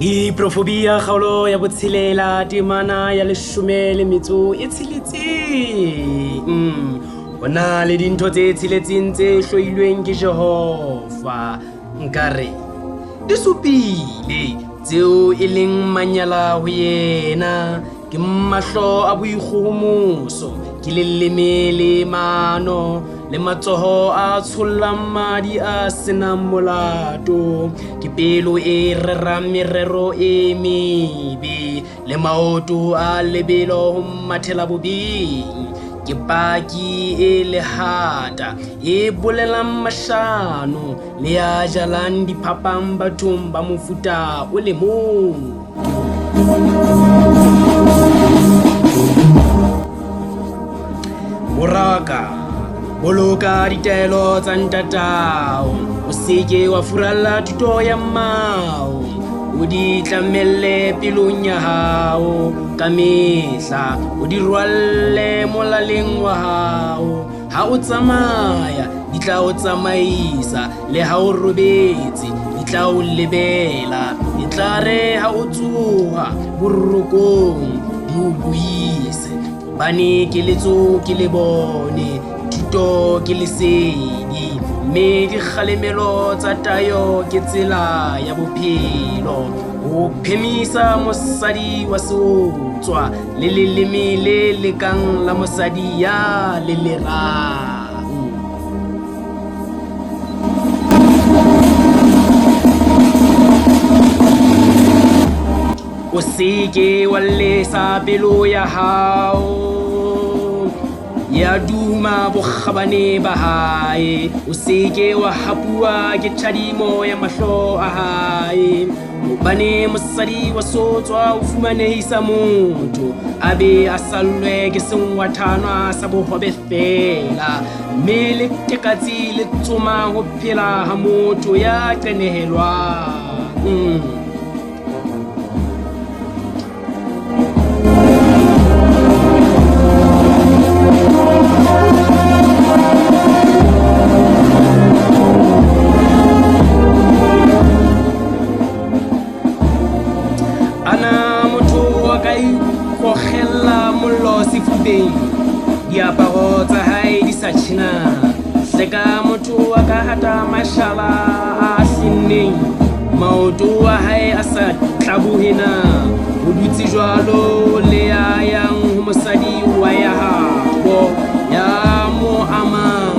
Diprofobia kgaolo ya botshelela temana ya leshome le metso e tsheletseng. Ho na le dintho tse tsheletseng tse hloilweng ke Jehova. Nka re di supile tseo e leng manyala ho yena ke mahlo a boikgohomoso ke leleme le mano le matsoho a tshollang madi a senang molato ke pelo e rerang merero e mebe le maoto a lebelo ho mathela bobeng ke paki e lehata e bolelang mashano le ya jalang diphapang bathong ba mofuta o le mong. Moraka, boloka ditaelo tsa ntatao, o seke wa furalla thuto ya mmao, o di tlamelle pelong ya hao ka mehla, o di rwalle molaleng wa hao. Ha o tsamaya, di tla o tsamaisa, le ha o robetse, di tla o lebela. E tla re ha o tsoha borokong, di o buise. Hobane keletso ke lebone, thuto ke lesedi, mme dikgalemelo tsa tayo ke tsela ya bophelo. Ho phemisa mosadi wa seotswa le leleme le lekang la mosadi ya lelerang. O seke wa lesa pelo ya hao ya duma bokgabane ba hae, o seke wa hapuwa ke tjhadimo ya mahlo a hae. Hobane mosadi wa sotswa o fumanehisa motho, a be a sallwe ke sengwathanwa sa bohobe feela, mme letekatsi le tsoma ho phela ha motho ya qenehelwang. Ana motho a ka ikgogela mollo sefubeng, diaparo tsa hae di sa tjhe na? Hleka motho a ka hata mashala a hlenneng, maoto a hae a sa tlabohe na? Ho dutse jwalo le ya yang ho mosadi wa ya habo, ya mo amang,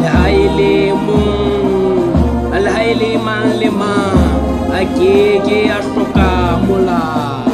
le ha e le mong, le ha e le mang le mang, a ke ke a hloka molato.